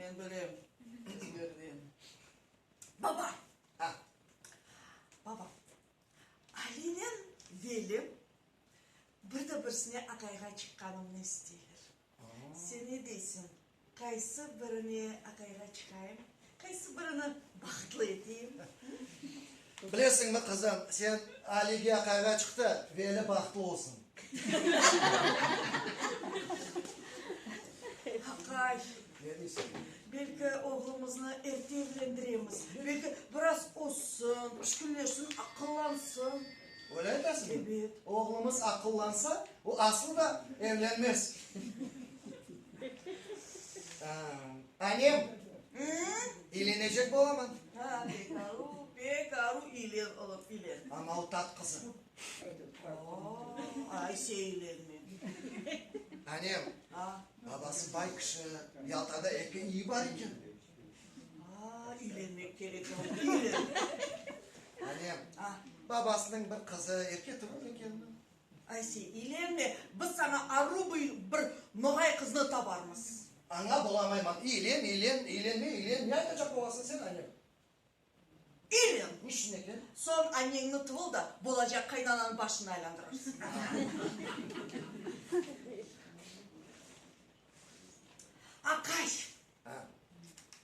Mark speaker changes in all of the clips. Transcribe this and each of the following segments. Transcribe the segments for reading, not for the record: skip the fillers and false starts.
Speaker 1: Men bilem, ezberden. Baba!
Speaker 2: A.
Speaker 1: Baba, Alinen Veli bir de birisine aqayğa çıqqanımnı isteyler. Sen ne deysiñ, qaysı birine aqayğa çıqayım, qaysı birini bahtlı eteyim?
Speaker 2: Bilesiñmi, qızım, sen Alige aqayğa çıq da, Veli bahtlı olsun.
Speaker 1: Aqay,
Speaker 2: Ne deysiñ?
Speaker 1: Belki oğlumıznı erte evlendiremiz, belki biraz össün, pişkinleşsin, aqıllansın.
Speaker 2: Öyle aytasıñmı?
Speaker 1: Ebet.
Speaker 2: Oğlumız aqıllansa, o aslı da evlenmez. Anem, ilenecek bolaman.
Speaker 1: Ha, pek aru, pek aru, ilen, oğlum, ilen.
Speaker 2: Amma o tat qızı.
Speaker 1: Ay, sen ilenme.
Speaker 2: Anem, babası bay kişi, Yaltada eki üyi bar eken.
Speaker 1: A, ilenmek kerek, oğlum, ilen.
Speaker 2: Anem, babasınıñ bir qızı erke tuvul ekenmi?
Speaker 1: Ay, sen ilenme, biz saña aru bir noğay qıznı tabarmız.
Speaker 2: Añlap olamayman, ilen, ilen, ilenme, ilen, ne aytacaq bolasıñ sen, anem?
Speaker 1: İlen!
Speaker 2: Niçün eken?
Speaker 1: Soñ aneñni tuvul da, bolacaq qaynananıñ başını aylandırırsıñ. Aqay,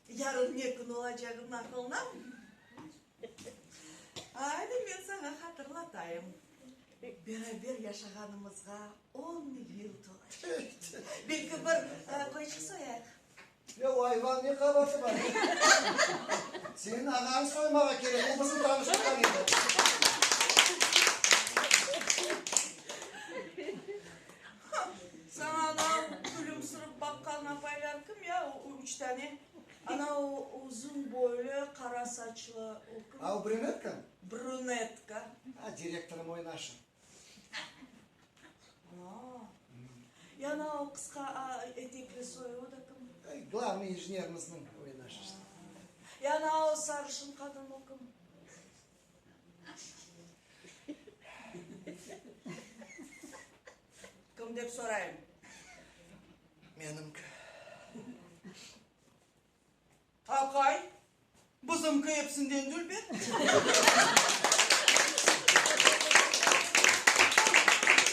Speaker 1: yarın ne kün olacağını aqılınamı? Aydı, men saña hatırlatayım. Beraber yaşağanımızğa on yıl tolacaq. Belki bir qoyçıq soyayıq?
Speaker 2: Ya o ayvan ne qabaatı bar? Seniñ ağañ soymağa kerek, o bizni tanıştırğan edi.
Speaker 1: Saña anau külümsirip baqqan apaylar kim ya, o üç tane? Anau uzun boylu, qara saçlı, o kim?
Speaker 2: A, o brünetka?
Speaker 1: Brünetka.
Speaker 2: A, direktorım oynaşı.
Speaker 1: Ya ana o qısqa etekli soyu, o da kim?
Speaker 2: Glavnıy injenerimizniñ oynaşı işte.
Speaker 1: Ya ana o sarışın qadın, o kim? Kim dep sorayım?
Speaker 2: Menimki.
Speaker 1: Aqay, bizimki epsinden dülber.